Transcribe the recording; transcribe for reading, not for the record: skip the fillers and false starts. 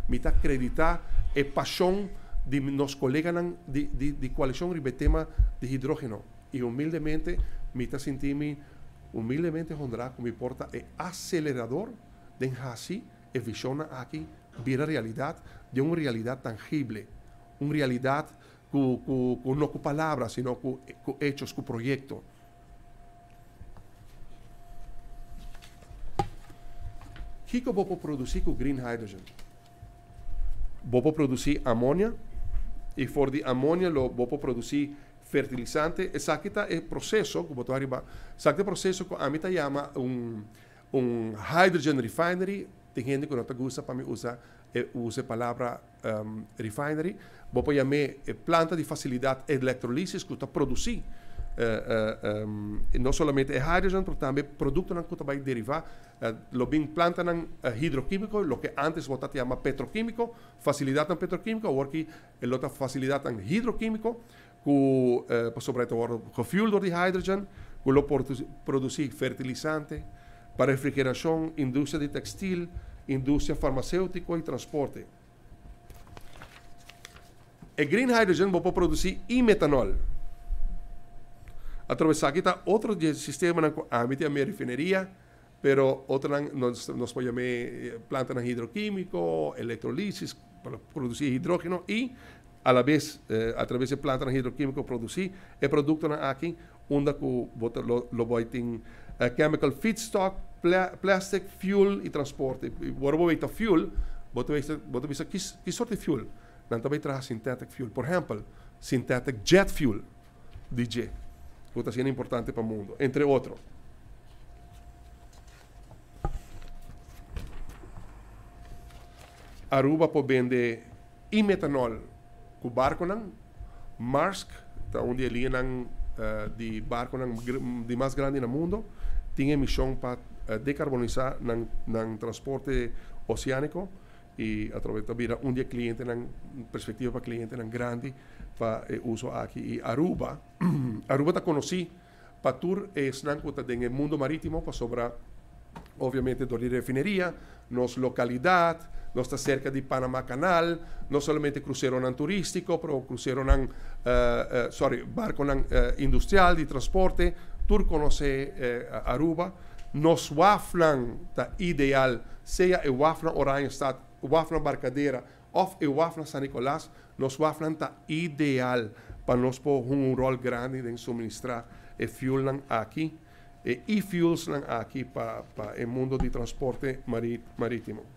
Mi ta acredita e pasion di nos coleganan di di di coalicion riba e tema di hidrogeno y humildemente mi ta sinti mi humildemente honra cu mi por ta e acelerador den haci e visionnan aki bira realidad den un realidad tangible, un realidad cu cu cu no cu palabra sino cu cu hechos, cu proyecto. Kiko bo por produci cu green hydrogen? Bo por produci amonia y for di amonia lo bo por produci fertilizante. Esaki ta e proceso cu bo ta riba, esaki ta e proceso cu ami ta yama un un hydrogen refinery. Tin hende cu no ta gusta pa mi usa e usa e palabra refinery. Bo por yam'é e planta di facilidad electrolisis cu ta produci no solamente e hydrogen pero tambe productonan cu ta bay deriva. Lo bin plantanan hidrokimiko, loke antes bo ta yama petrokimiko, fasilidatnan petrokimiko, awor ki e lo ta fasilidatnan hidrokimiko ku pasobra e ta wòrdu gefuel dor di hydrogen, ku lo por produsí fertilisante pa refrigerashon, industria di tekstil, industria farmaseutiko i transporte. E green hydrogen bo por produsí e-metanol. Atrobe esaki ta otro di e sistemanan ku ami ta yama e refineria, pero otronan nos nos por yam'é plantanan hidrokímiko, elektrolisis pa produsí hidrógeno i alabes atraves e plantanan hidrokímiko produsí e produktonan aki unda ku bo ta lo lo bai tin chemical feedstock, plastic, fuel i transporte. Ora bo weta fuel bo ta weta bo ta bisa ki ki sort di fuel? Nan ta bai traha synthetic fuel. Por ehèmpel, synthetic jet fuel di dje ku ta asina importante pa mundo, entre otro. Aruba por bende e-metanol ku barkonan. Maersk ta un di e liñanan di barkonan di mas grandi na mundo. Tin e mishon pa dekarbonisá nan nan transporte oseániko i atrobe ta bira un di e klientenan, perspektiva pa klientenan grandi pa e uso aki. I Aruba, Aruba ta konosí pa tur esnan ku ta den e mundo marítimo pasobra obviamente dor di refineria, nos lokalidat, nos ta serka di Panama Canal, no solamente kruseronan turístiko pero kruseronan sorry barkonan industrial di transporte tur konosé Aruba. Nos wafnan ta ideal, sea e wafnan Oranjestad, wafnan Barcadera òf e wafnan San Nicolas, nos wafnan ta ideal pa nos por hunga un ròl grandi den suministrá e fuelnan aki, e e-fuelsnan aki pa pa e mundo di transporte marítimo.